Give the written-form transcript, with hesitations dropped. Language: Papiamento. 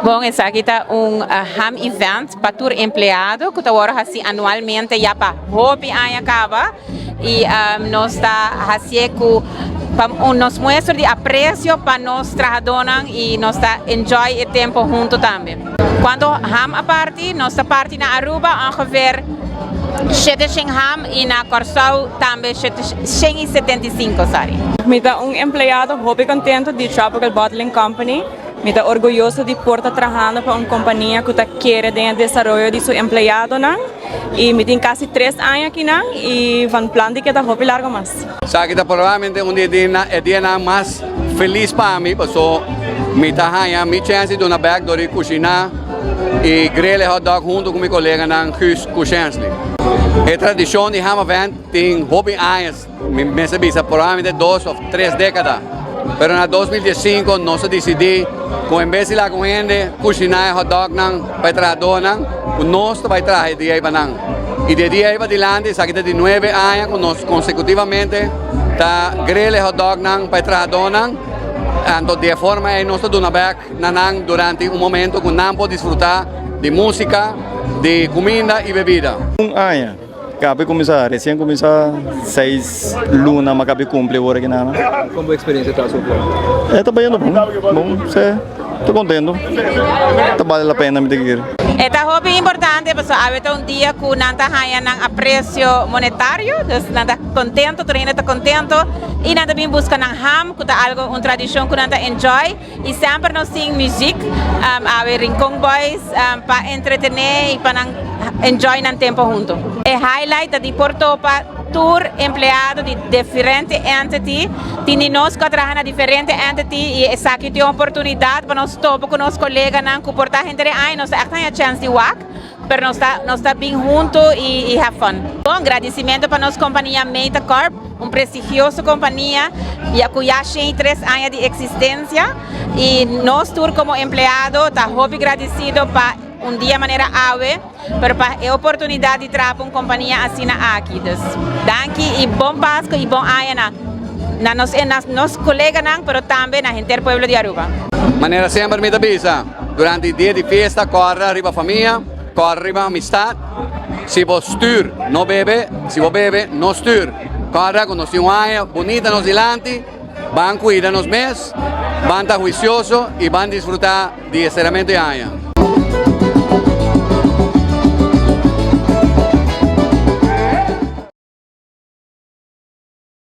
Bon, esaki ta un ham event pa tur empleado cu ta wordo haci anualmente ya pa hopi aña caba y nos ta haci'e cu pa nos muestra di aprecio pa nos trahadonan y nos ta enjoy e tempo hunto tambe. Cuanto ham a parti? Nos ta parti na Aruba ongeveer 700 ham y na Corsou tambe 175, sorry. Mi ta un empleado hopi contento di Tropical Bottling Company. Mi ta orguyoso di por ta trahando pa un compania cu ta kere den desaroyo di su empleadonan. Y mi tin casi 3 aña akinan y van plan di keda hopi largo mas. Esaki ta probablemente un dia mas felis pa mi, paso mi ta haya mi chance di duna back dor di cushina y grill hot dog hunto cu mi coleganan Guus cu Shansley. E tradicion di Ham Event tin hopi aña, mi mester bisa probablemente 2 of 3 decada. Pero na 2015 nos a dicidi cu en bes di laga hende cushina hot dog nan pa trahadonan, nos bay traha e dia ey nan. Y di dia ey dilanti, esaki ta di 9 aña cu nos consecutivamente ta grill hot dog nan pa trahadonan. Anto, di forma ey nos ta duna back na nan durante un momento cu nan por disfruta di musica, di cuminda y bebida. Un aña. Caba di cuminsa, recien cuminsa 6 luna, m'a caba di cumpli awor aki na. Con e experiencia ta so far? E, ta bayendo bon. Bon, si, ta contento. Ta bale la pena mi ta kere. E ta hopi importante, paso awe ta un dia cu nan ta haya nan aprecio monetario, dus nan ta contento, tur hende ta contento y nan ta bin busca nan ham, cu ta algo un tradicion cu nan ta enjoy y semper nos tin music, awe Rincon Boys pa entretene y pa nan enjoy nan tempo hunto. E highlight ta di por topa tur empleado di diferente entity, tin di nos cu traha na diferente entity y esaki ta un oportunidad pa nos topa cu nos coleganan cu por ta henter aña nos echt a chance di wak, pero nos ta bin hunto y have fun. Bon, agradecimento pa nos compania Meta Corp, un prestigioso compania, ya cu ya 3 aña di existencia y nos tur como empleado ta hopi agradecido pa un dia manera awe, pero pa e oportunidad di traha pa un compania asina aki. Dus, danki y bon Pasco y bon aña na nos coleganan, pero tambe na henter pueblo di Aruba. Manera semper mi ta bisa, durante dia di fiesta, core riba famia, core riba amistad. Si bo stuur, no bebe. Si bo bebe, no stuur. Core cu nos tin un aña bunita nos dilanti, ban cuida nos mes, ban ta huicioso y ban disfruta di e ceramento di aña.